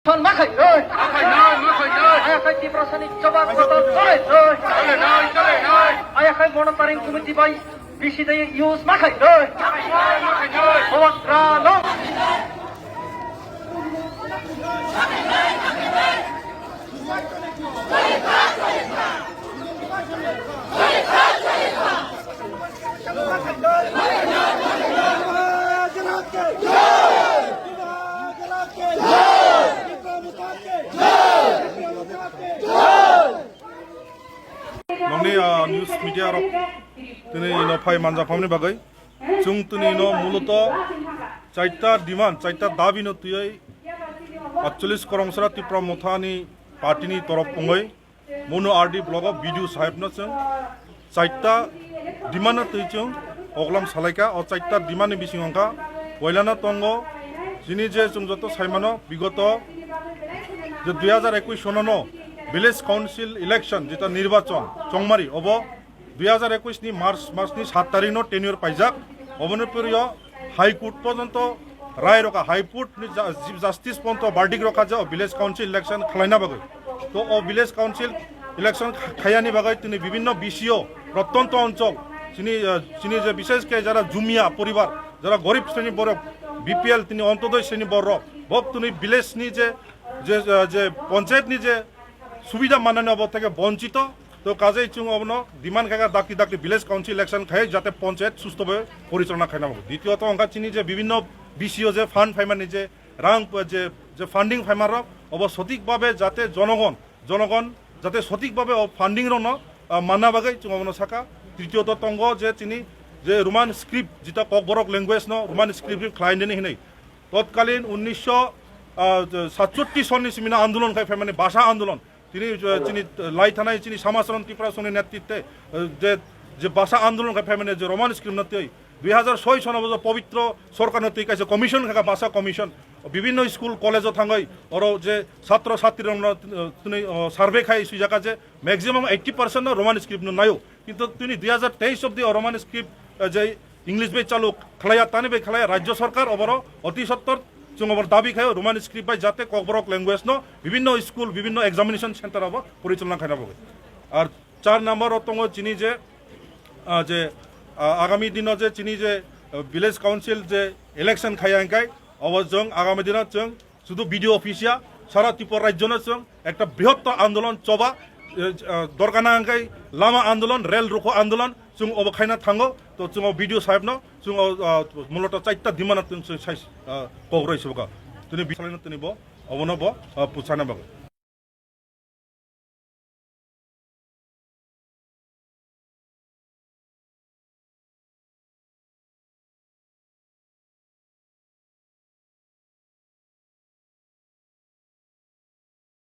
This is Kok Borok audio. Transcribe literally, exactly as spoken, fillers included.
Son ma khai noi. Ma khai noi, ma khai noi. Aya khai Tiprasani jobab kotor chole noi. Chole noi, chole noi. Aya khai monitoring committee bai B C D use ma khai noi. Ma khai noi, ma khai noi. Howak ra no. Nongni, ah, news media rok tini ino phai manja phamni bagwi. Chwng tini ino muloto chaita demand, chaita dabi no twiwi atchollis Korongsa Tipra Mothani party ni torof wngwi Mono R D block o B D O saheb no chwng chaita demand no twi chwng oglam salaikha. O chaita demand ni bisingo wngkha, poilano tongo chini je chwng joto saimano bigoto je dui hajar ekush sono no village council election jeta nirbachon chongmari obo dui hajar ekush ni March mas ni sat tarik no tenure paijak. Oboni poriyo High Court porjonto rai rokha, High Court ni ja-, Chief Justice porjonto verdict rokha je o village council election khwlaina bagwi. To o village council election kha-, khayani bagwi tini bibhinno B C O protyonto onchol chini, eh, chini je bishesh khe jara jumia poribar, jara gorib sreni borok, B P L tini ontodoi sreni borok, bok tini village ni je, je, eh, je panchayat ni je subida manani obo theke bonchito. To kajai chwng obono demand khaikha dakti dakti village council election khai jate panchayat susto bhabe porichalona khaina bagwi. Ditiyot wngkha chini je bibhinno B C O je fund phaimani je rang je, je funding phaimarok obo sothik bhabe jate jonogon, jonogon jate sothik bhabe o funding rokno, ah, manna bagwi chwng obono sakha. Tritiyot tongo je chini je Roman script jeta Kokborok language no Roman script khlainani hinwi. Totkalin unnisho satchatti sonni simina andolon khai phaimani bhasha andolon. Tini, eh, chini, eh, lai thanai chini Samacharan Tripura Songhni netritwe, eh, je, je bhasha andolon khai phaimani je Roman script no twi dui hajar soi sono bo je pobitro sorkar no twi kaisa commission kha bhasha commission. Bibhinno school college o thangwi oro je chhatro chhatri rokno, eh, tini, oh, survey khai swijaka je maximum eighty percent no Roman script no naio. Kintu tini dui hajar teis obdi o Roman script, eh, je English bai chalu khlaiya, tani bai khlaiya, Rajya Sarkar oboro oti sottor chwng obor dabi khaio Roman script bai jate Kokborok language no bibhinno school, bibhinno examination center obo porichalona khaina bagwi. Ar char number o tongo chini je, ah, je, ah, agami dino je chini je, ah, village council je election khaiya hingkai, obo jwng agami dino chwng Sudu B D O office ya, sara Tripura rajyo no chwng ekta brihottor andolon choba, eh, eh, dorkar na hwnkhe lama andolon, rel rukho andolon, chwng obo khaina thango, to chwng o B D O saheb no, chwng o, ah, muloto chaita demand no chwng sai, ah, kok roi subaka. Tini bisalai no tini bo, obono bo, ah, puchana bagwi.